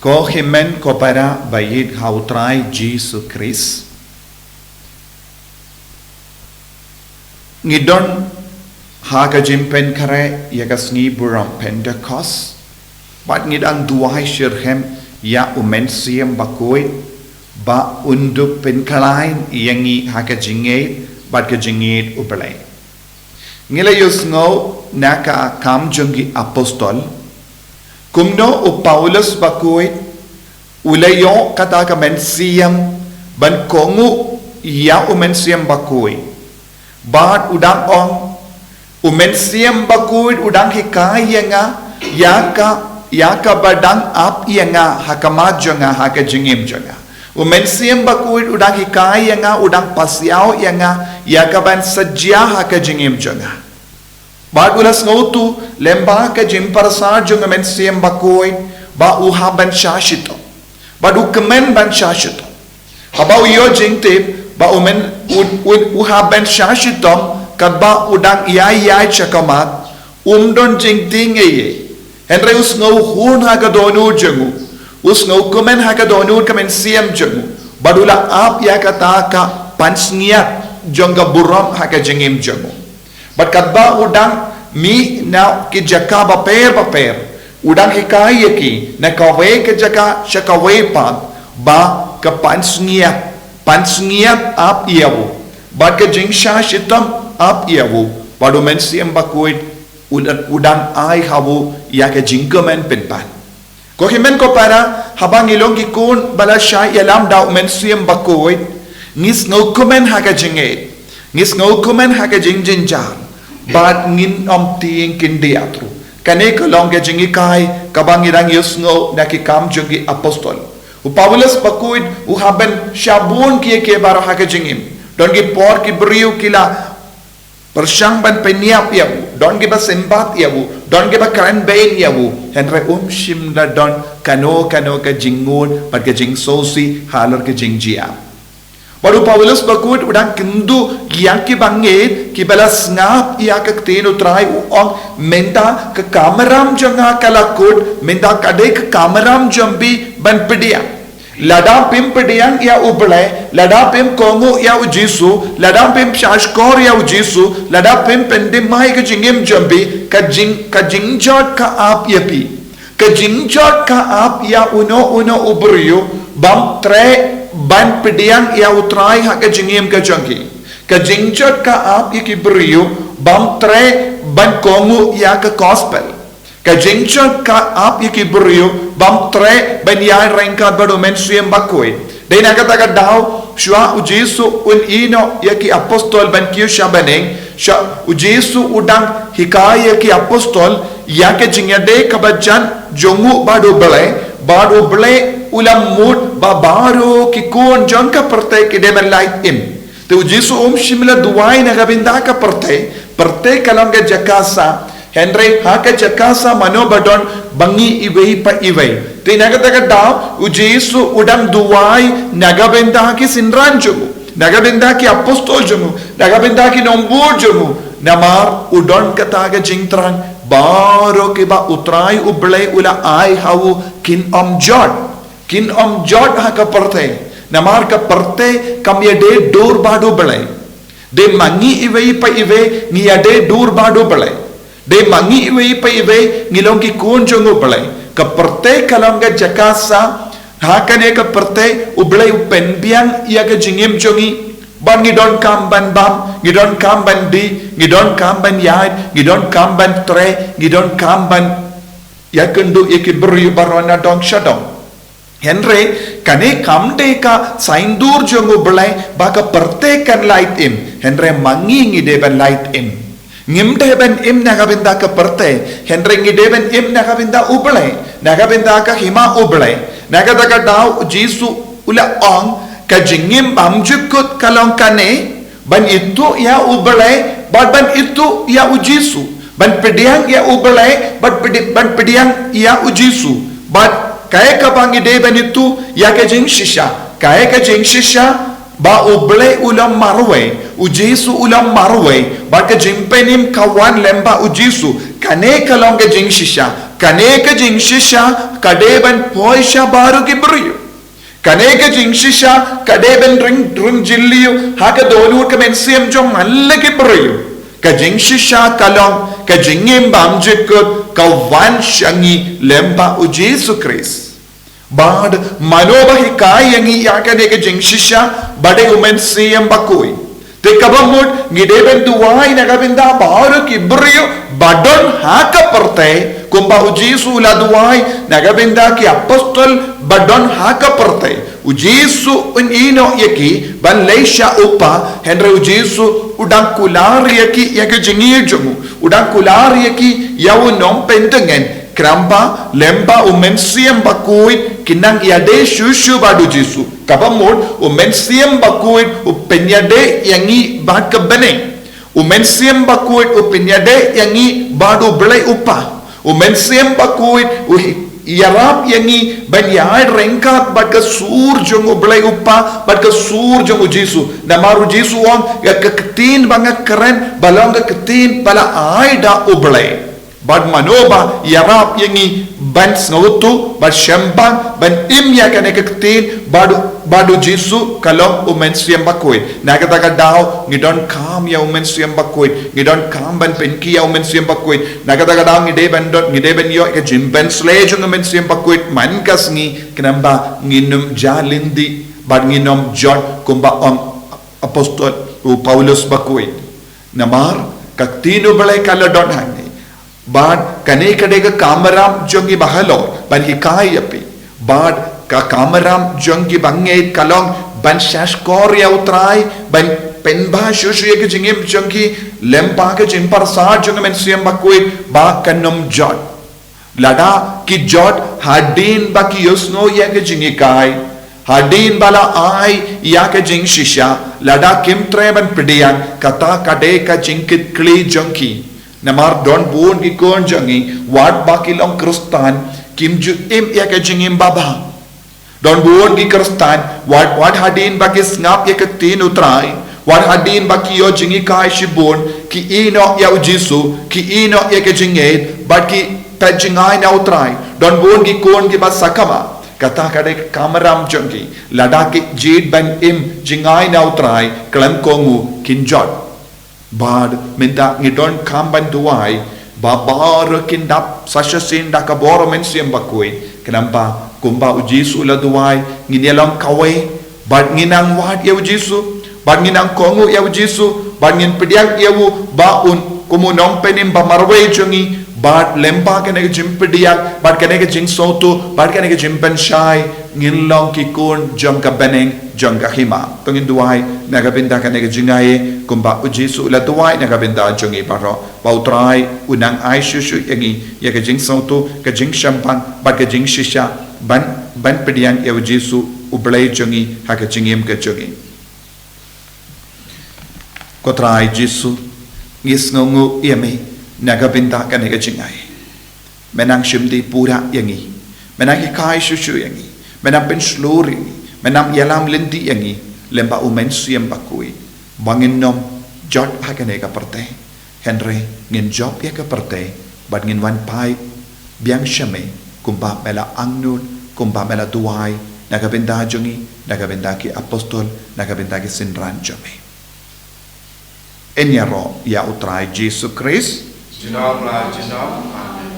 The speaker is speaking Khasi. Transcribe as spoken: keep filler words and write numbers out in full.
Ko hynmen ko para ba ïeit ha u Trai Jisu Khrist. Ngi don ha ka jingpynkhreh ïa ka sngi burom Pentekost. Bad ngi dang duwai shitrhem ïa u Mynsiem Bakhuid ba un dup pynkhlaiñ ïa ngi ha ka jingïeit bad ka jingïeit u Blei. Ngi la ïohsngew na ka Kam jong ki Apostol kumno u Paulus Bakhuid u la ïoh kata ka mynsiem ban kohnguh ïa u Mynsiem Bakhuid. Bad u dang ong, u Mynsiem Bakhuid u dang hikai ïa nga ïa ka, ïa kaba dang ap ïa nga ha khmat jong nga, ha ka jingim jong nga. U Mynsiem Bakhuid u dang hikai ïa nga, u dang pasiaw ïa nga ïa kaban sa jia ha ka jingim jong nga. Bad u la sngewthuh lyngba ka jingpyrsad jong u Mynsiem Bakhuid ba u hap ban shah shitom. Bad u kmen ban shah shitom. Haba u ïoh jingtip ba u men, u, u, u hap ban shah shitom katba u dang ïai ïaid sha khmat, um don jingtieng ei ei. Hynrei u sngewhun ha ka dohnud jong u, u sngewkmen ha ka dohnud ka mynsiem jong u. Bad u la ap ïa kata ka pansngiat jong ka burom ha ka jingim jong u. Bad katba u dang mih na ki jaka bapher bapher, u dang hikai ïa ki na kawei ka jaka sha kawei pat, ba ka pansngiat, pansngiat ap ïa u, bad ka jingshah shitom ap ïa u. Bad u Mynsiem Bakhuid u dang, u dang ai ha u ïa ka jingkmen pynban. Ko hynmen ko para, haba ngi long ki khun ba la shah ïalam da u Mynsiem Bakhuid, ngi sngewkmen ha ka jingïeit, ngi sngewkmen ha ka jingjynjar, bad ngin ym tieng khyndiat ruh. Kane ka long ka jinghikai kaba ngi dang ïohsngew na ki Kam jong ki Apostol. U Paulus Bakhuid u hap ban shah bun kiei kiei baroh ha ka jingim. Don ki por ki briew ki la pyrshang ban pynïap ïa u, don kiba symbat ïa u, don kiba kren bein ïa u, hynrei um shym la don kano kano ka jingngud bad ka jingsngewsih halor ka jingjia. Bad u Paulus Bakhuid u dang kynduh ïa kiba ngeit, kiba la sngap ïa ka ktien u Trai, u ong, mynta ka kamram jong nga ka la kut, mynta ka dei ka kamram jong phi ban pdiang. Lada phim pdiang ïa u Blei, lada phim kohnguh ïa u Jisu, lada phim shahshkor ïa u Jisu, lada phim pyndem ïa ka jingim jong phi, ka jing, ka jingjot ka ap ïa phi. Ka jingjot ka ap ïa uno uno u briew bym treh ban pdiang ïa u Trai ha ka jingim ka jong ki. Ka jingjot ka ap ïa ki briew bym treh ban kohnguh ïa ka gospel. Ka jingjot ka ap ïa ki briew bym treh ban ïaid ryngkat bad u Mynsiem Bakhuid. Dei na kata ka daw, shuwa u Jisu un ïehnoh ïa ki Apostol ban kiew sha bneng, shuwa u Jisu u dang hikai ïa ki Apostol ïa ka jingïadei kaba jan jong u bad u Blei, bad u Blei u la mut ba baroh ki khun jong ka pyrthei ki dei ban lait im. Te u Jisu um shym la duwai na ka bynta ka pyrthei, pyrthei ka long ka jaka sah, hynrei ha ka jaka sah mano ba don ba ngi iwei pa iwei. Te na kata ka daw u Jisu u dang duwai na ka bynta ki synran jong u, na ka bynta ki Apostol jong u, na ka bynta ki nongbud jong u. Namar u don kata ka jingthrang, baroh kiba u Trai u Blei u la ai ha u kin ym jot. Kin ym jot ha ka pyrthei. Namar ka pyrthei kam ïadei dur bad u Blei. Dei ma ngi iwei pa iwei ngi ïadei dur bad u Blei. Dei ma ngi iwei pa iwei ngi long ki khun jong u Blei. Ka pyrthei ka long ka jaka sah, ha kane ka pyrthei u Blei u pynbiang ïa ka jingim jong ngi. Bad ngi donkam ban bam, ngi donkam ban dih, ngi donkam ban ïaid, ngi donkam ban trei, ngi donkam ban ïakynduh ïa ki briew baroh na dong sha dong. Hynrei kane kam dei ka saiñdur jong u Blei ba ka pyrthei kan lait im, hynrei ma ngi ngi dei ban lait im. Ngim dei ban im na ka bynta ka pyrthei, hynrei ngi dei ban im na ka bynta u Blei, na ka bynta ka hima u Blei. Na kata ka daw u Jisu u la ong, ka jingim bymjukut ka long kane, ban ithuh ïa u Blei bad ban ithuh ïa u Jisu. Ban pdiang ïa u Blei bad pdi-, ban pdiang ïa u Jisu. Bad kaei kaba ngi dei ban ithuh ïa ka jingshisha. Kaei ka jingshisha ba u Blei u long marwei, u Jisu u long marwei, bad ka jingpynim ka wan lyngba u Jisu. Kane ka long ka jingshisha. Kane ka jingshisha ka dei ban poi sha baroh ki briew. Kane ka jingshisha ka dei ban ring, ring jylliew ha ka dohnud ka mynsiem jong man la ki briew. Ka jingshisha ka long ka jingim bymjukut ka wan sha ngi lyngba u Jisu Khrist. Bad mano ba hikai ïa ngi ïa kane ka jingshisha ba dei u Mynsiem Bakhuid. Te kaba mut ngi dei ban duwai na ka bynta baroh ki briew ba don ha ka pyrthei, kumba u Jisu u la duwai na ka bynta ki apostol ba don ha ka pyrthei. U Jisu un ïehnoh ïa ki ban leit sha u Kpa, hynrei u Jisu u dang kular ïa ki ïa ka jingïeit jong u, u dang kular ïa ki ïa u nongpyndengeh. Khnang ba lyngba u Mynsiem Bakhuid kin nang ïadei shuh shuh bad u Jisu. Kaba mut u Mynsiem Bakhuid u pynïadei ïa ngi bad ka bneng. U Mynsiem Bakhuid u pynïadei ïa ngi bad u Blei u Kpa. U Mynsiem Bakhuid u hi-, ïarap ïa ngi ban ïaid ryngkat bad ka sur jong u Blei u Kpa, bad ka sur jong u Jisu. Namar u Jisu u ong, ïa ka ktien ba nga kren, ba long ka ktien ba la ai da u Blei. Bad mano ba ïarap ïa ngi ban sngewthuh, ban sngewthuh, ban im ïa kane ka ktien, bad, bad u Jisu ka long u Mynsiem Bakhuid. Na kata ka daw ngi donkam ïa u Mynsiem Bakhuid, ngi donkam ban pynkhih ïa u Mynsiem Bakhuid. Na kata ka daw ngi dei ban don, ngi dei ban ïoh ka jingpynsleh jong u Mynsiem Bakhuid man ka sngi, khnang ba ngin ym jah lynti, bad ngin ym jot kumba ong apostol u Paulus Bakhuid. Namar ka ktien u Blei ka la don hangne. Bad kane ka dei ka kamram jong ngi ba halor ban hikai ïa phi. Bad ka kamram jong ngi ba ngeit ka long ban shahshkor ïa u Trai, ban pynbha shuh shuh ïa ka jingim jong ngi lyngba ka jingpyrsad jong u Mynsiem Bakhuid ba kan ym jot. Lada ki jot hadien ba ki ïohsngew ïa ka jinghikai, hadien ba la ai ïa ka jingshisha, lada kim treh ban pdiang, kata ka dei ka jingkitkhlieh jong ki. Namar don bun ki khun jong ngi, wat ba ki long Khristan, kim ju im ïa ka jingim babha. Don bun ki Khristan, wat, wat hadien ba ki sngap ïa ka ktien u Trai, wat hadien ba ki ïoh jinghikai shibun, ki ïehnoh ïa u Jisu, ki ïehnoh ïa ka jingngeit, bad ki peit jngai na u Trai. Don bun ki khun kiba sakma, kata ka dei ka kamram jong ki, lada ki jied ban im jngai na u Trai, khlem kohnguh kin jot. Bad mynta ngi donkam ban duwai ba baroh kin dap sa shisien da ka bor u Mynsiem Bakhuid, khnang ba kumba u Jisu u la duwai, ngin ïa long kawei, bad ngin nang wad ïa u Jisu, bad ngin nang kohnguh ïa u Jisu, bad ngin pdiang ïa u ba un kum u nongpynim ba marwei jong ngi, bad lyngba kane ka jingpdiang, bad kane ka jingsngewthuh, bad kane ka jingpynshai, ngin long ki khun jong ka bneng jong ka hima. To ngin duwai na ka bynta kane ka jingaiei, kumba u Jisu u la duwai na ka bynta jong ngi baroh. Ba u Trai un nang ai shuh shuh ïa ngi ïa ka jingsngewthuh, ka jingshemphang, bad ka jingshisha ban, ban pdiang ïa u Jisu u Blei jong ngi ha ka jingim ka jong ngi. Ko Trai Jisu, ngi sngewnguh ïa me na ka bynta kane ka jingaiei. Me nang shim dih pura ïa ngi. Me nang hikai shuh shuh ïa ngi. Me nang pynshlur ïa ngi. Me nang ïalam lynti ïa ngi lyngba u Mynsiem Bakhuid, ba ngin ym jot ha kane ka pyrthei, hynrei ngin jop ïa ka pyrthei, bad ngin wan phai biang sha me, kumba me la angnud, kumba me la duwai na ka bynta jong ngi, na ka bynta ki apostol, na ka bynta ki synran jong me. Yn ïaroh ïa u Trai Jisu Khrist. Junom la junom. Amen.